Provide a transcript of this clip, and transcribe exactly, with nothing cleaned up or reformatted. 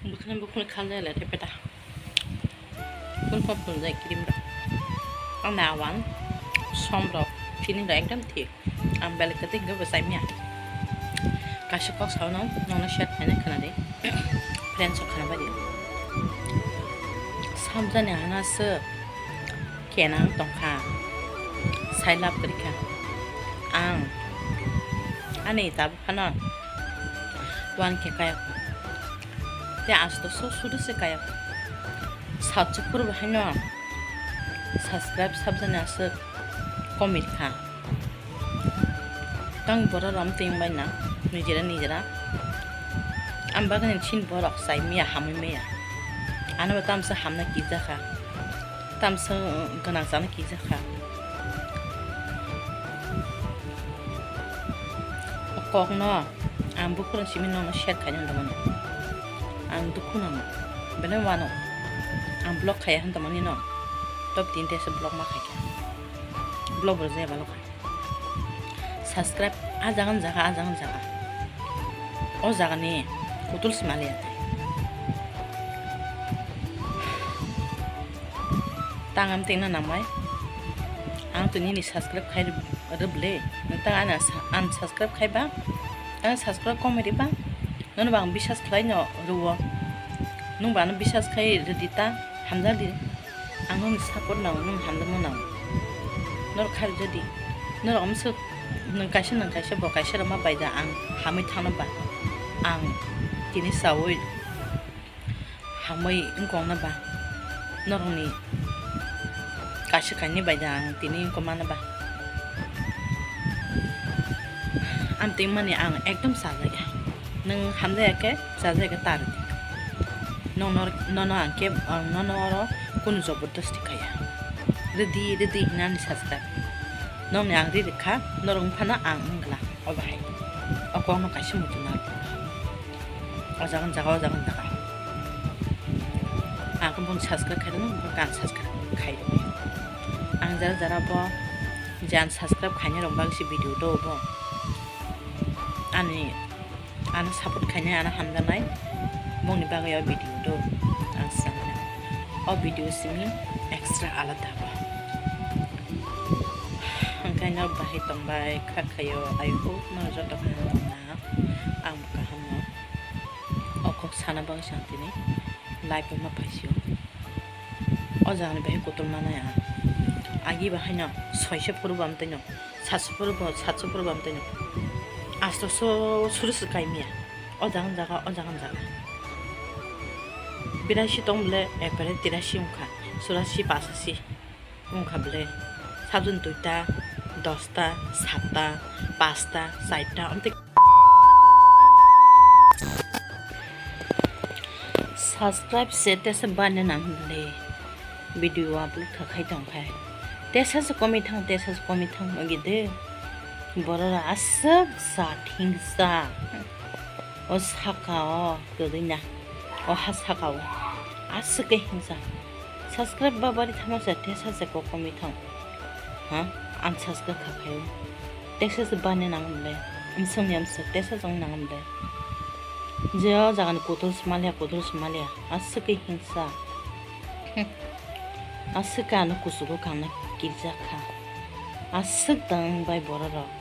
Bukhuni bukhuni khalai lai peta. Kun pop kun jai cream rok. Ang na awan som rok, chini rok ekdam thik. Ang belai kwtwi hwnkhe bo chai manya. Kaisa kok saui no, nono share khaina khwna di. Friends rok khwna bai di. Samjani hana swk kenang tongkha. Sai love kwrwi kha. Ang ani tabuk phano one K kayok. Tei asto so sudu se kayok. Sachi phuru bo haino subscribe sabjani aswk komir kha. Tang borok rom ting bai na nijera nijera. Ang bagwi ni chin borok chai maya hamwi maya. Ano bo tamsa hamna kija kha. Tamsa gwnang chana kija kha. O kok no ang buphuru simi nono share khaina hinwi mano. Ang dukhu nango. Belai wano. Ang block khaiya hinwi mani no. Top tin tesa block ma khaikha. Block bo rwjaya balo kha. Subscribe a jaga ni jaga, a jaga ni jaga. O jaga ni kutul si maliya tai. Tang am tingna nangmai. Ang to nini subscribe khai rwble. Nang tang ani sa-, unsubscribe khai ba. Tang subscribe komai ri ba. Nono bang bisas khlai no rwo. Nung bano bisas khai rwdi ta hamjak di. Ang nokni support nango, nokni hamjakma nango. Norok kharwi jadi, norok omswk nwng kaisa, nwng kaisa, bo kaisa rwma bai da ang hamwi thangno ba, ang tini saui hamwi wngkokno ba, norokni kaisa kainwi bai da ang tini wngkok mano ba. Amtwi wngmani ang ekdom chajak ya. Nwng hamjak ya khe chajak ya ta rwdi. Nono, nono ang khe, ang nono oro kunu jobordosti khaya. Rwdi, rwdi hwnwi ani subscribe. Nokni ang ri rwkha, norok wngphano ang wngla, o bahai. O kokno kaisa muchungma rwkha. O jaga, o jaga, o jaga, o jaga. Ang khe boni subscribe khai rwkha, boni ang subscribe khai rwkha. Ang jara jara bo je unsubscribe khainai rok bagwi se video do bo. Ani, ano support khainai, ano hamjaknai, bongni bagwi o video do ang sana. O video simi extra alada ba. Hwnkhe no bahai tongbai kha khaio, I hope no joto kaham tongna, ang bo kaham no. O kok sana bagwi se ang tini live o ma phaisio. O jagani bahai kutul manai ang. Agi bahai no soisa phuru bo amtwi no. Satso phuru bo, satso phuru bo amtwi no. Asto so suru se kai maya. O jagan jaga, o jagan jaga. Birasi tong bole, ekbare tirasi wngkha. Surasi, pasasi wngkha bole. Sabjoni duita, dosta, satta, pasta, charta, amtwi. Subscribe se tesa bana nang bole. Video upload kha khai tong khai. Tesa se komwi thang, tesa se komwi thang, ogi de. Borok rok aswk jat hingsa. O saka o kwrwi na. O ha saka o. Aswk khe hingsa. Subscribe ba bari thangma se tesa se kok komwi thang. Ha? Unsubscribe kha khai o. Tesa se bani nang le. Msung yam se tesa jong nang le. Je o jaga ni kutul smalia, kutul smalia. Aswk khe hingsa. Aswk ano kuchugo kangna kirjak kha. Aswk tang bai borok rok.